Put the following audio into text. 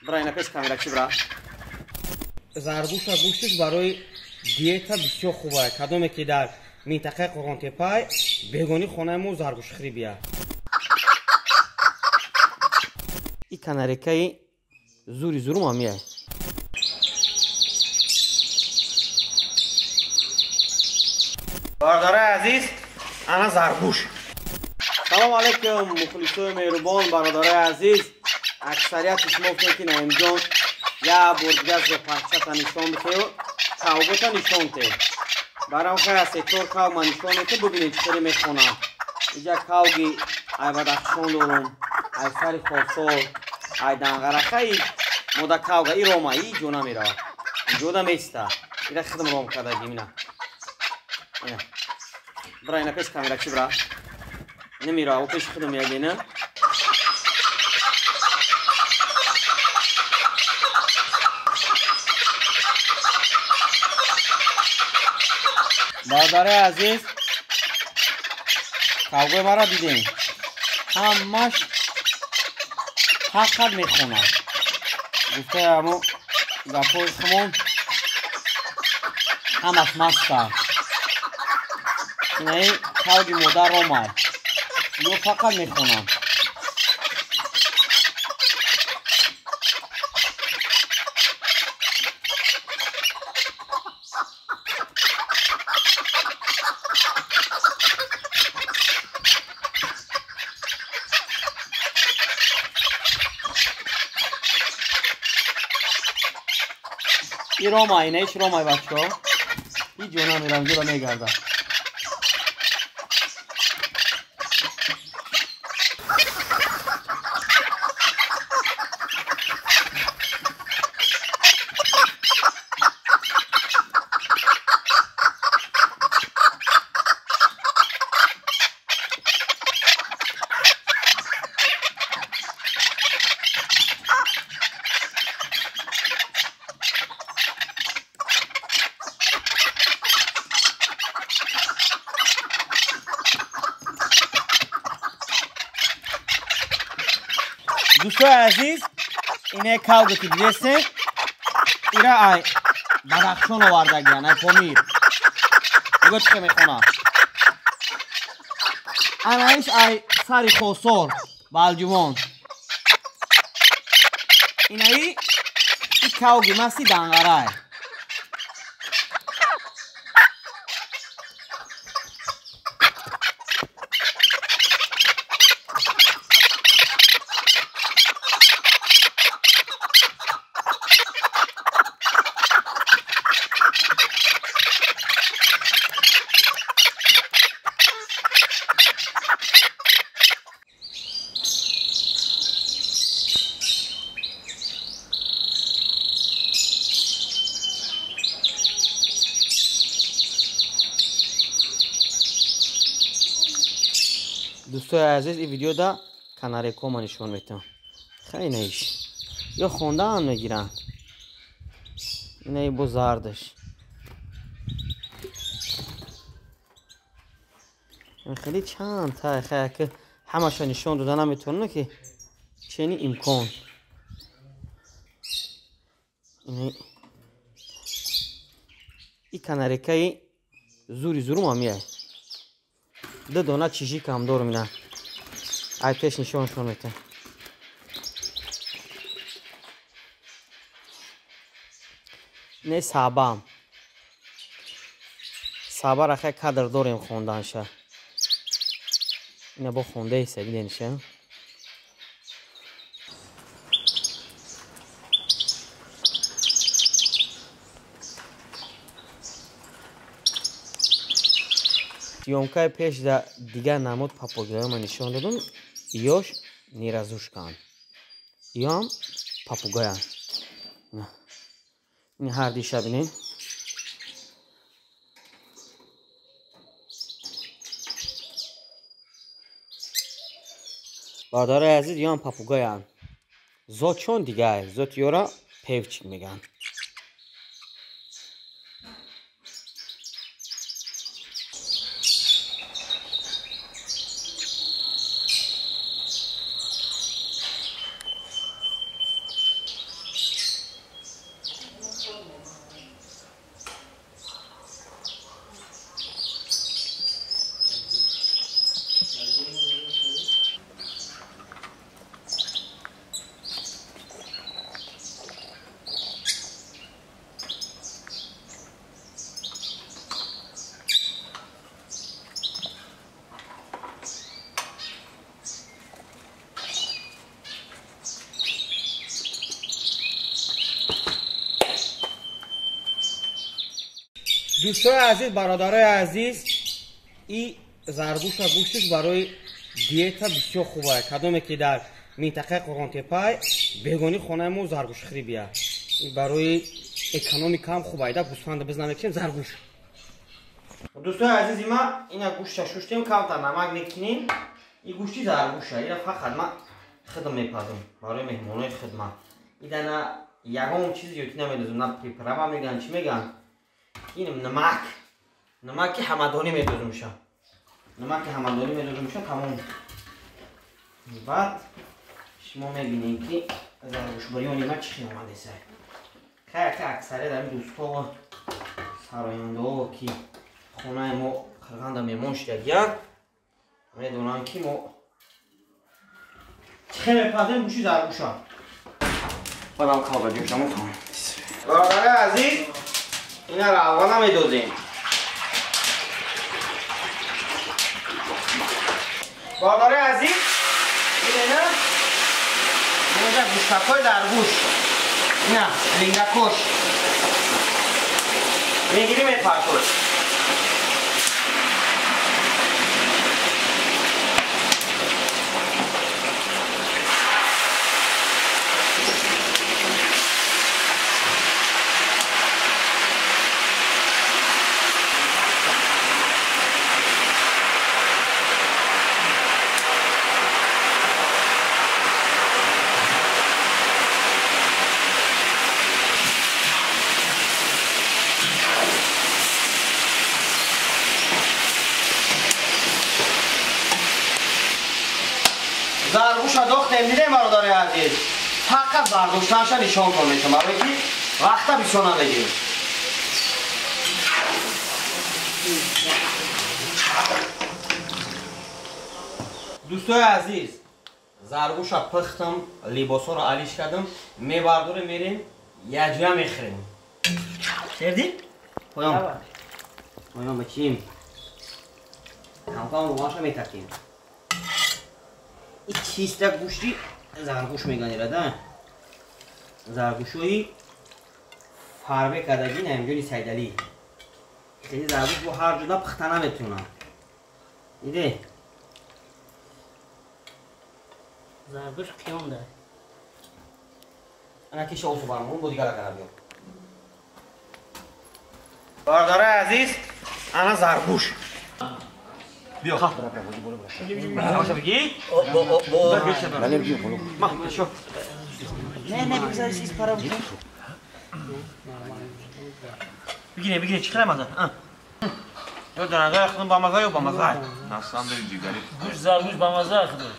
Бра, ина пеш камера чи бра. Заргӯша гӯшташ барои диета бисёр хуб аст. Кадоме ки дар минтақаи Қурғонтепай бегонӣ хонаи мо заргӯшхӯрӣ бия. И канарекаи зури зурум ҳам меяй. Бародарои азиз, ана заргӯш. Салом алейкум, мухлисои меҳрубон, бародарои азиз. Аксарияти шумо гуфтем, ки Наимҷон, як бор дигар зопарчата нишон бихею кавгота нишон те. Барам хая се-чор кав ман нишон метам, бубинед, чӣ хеле мехонам. Иҷа кавги ай Бадахшон дорум, ай сари Хосор, ай Данғарахаи мода кавга и рома и ҷо намеравад, инҷода места. Ира хидм ром кардагим. Ина, ина бра, ина пеш камера чи бра. Намерава, пеши худам ягена. Бародарои азиз, кавгои маро дидем, ҳамаш фақат мехонад. Гуфтаи ҳамо гапҳои хумон, ҳамаш маста. Инаи кавги модар омад, ё фақат мехонам. И рома, инаиш ромай, бачаҳо, ҳеҷ ҷо намерам, ҷоро мегардам. Дӯстои азиз, ине кавге ки дидестем, ира ай Бадахшон овардагиян, ай Помир. Нигоҳ, чӣ мехона. Анаиш ай сари Хосор, Балҷувон. Инаи и кавги масти Данғарай. Дӯстои азиз, ин видеода канарекома нишон метам. Хай, наиш ё хондаам мегиранд. Инаи бо зардаш хеле чанд та. Хай, ки ҳамаша нишон дода наметавонам, ки чени имкон. И канарекаи зури зурум ҳам меяй. Ду дона чижикам дорум, ина ай пеш нишоншон метам. Не, сабам, сабара хай кадр дорем хонданша. Ина бо хондаиса, бидениша. Съёмкаи пеш да дигар намуд попугайҳома нишон додум. Ёш неразушкаанд, ёам попугаянд. Ин ҳар диша бинед. Бародарои азиз, ёам попугаянд, зотшон дигар, зоти ёра певчик мегӯянд. Дӯстои азиз, бародарои азиз, и заргӯша гӯшташ барои диета бисёр хуб аст. Кадоме ки дар минтақаи Қурғонтеппай бегонӣ хонаи мо заргӯшхӯрӣ бия. Барои экономика ҳам хуб айда, гӯсфанда биз намекушем, заргӯш. Дӯстои азизи ма, ина гӯшта шуштем, камтар намак мекунем. И гӯшти заргӯша, ира фақат ма хидм мепазам барои меҳмонои хидмат. Идана ягон чиз зиёдӣ намедозам, на приправа меган, чӣ меган. Ин намак, намаки ҳамадонӣ медозумша. Намаки ҳамадонӣ медозумша, тамом. Баъд шумо мебинед ки заргӯшбирёни ма чӣ хел омадеса. Хай аксарият ҳамин дӯстҳо сарояндаҳо ки хонаи мо қирғанда меҳмон шудагиянд, медонанд ки мо чӣ хел мепазем гӯшти заргӯша. Бадам қалба ҷӯшамон тамом. Бародари азиз, ина равғана медозем. Бародари азиз, ина инҷа гӯштакҳои заргӯш, ина лингакош мегирим, мепартоем. Заргӯша дохтем, дидем бародари азиз, фақат бардоштанша нишонтон мешам, барое ки вақта бисёр намегирем. Дӯстои азиз, заргӯша пухтам, либосҳоро алиш кардам, мебардорем, мерем яҷоя мехӯрем. Шердӣ? Поён. Поён бачим. Камкам рӯғанша метакем. И чиста гӯшти заргӯш меганира, да? Заргӯшҳои фарбе кардагӣ Наимҷони Сайдалӣ. Хеле заргӯш бо ҳар ҷуда пухта наметавонад. Диде? Заргӯш қиём да. Ана киша осу бармон, бо дигар агара биё. Бародарои азиз, ана заргӯш. Биё. Бара, бигӣ. Ма, шо. Не, не, бигзар сиз пара бутун. Бигире, бигире, чӣ хеле маза? Ё дорогая, худам бамаза ё бамаза? На самом деле, ҷигари. Гӯш заргӯш бамаза худам.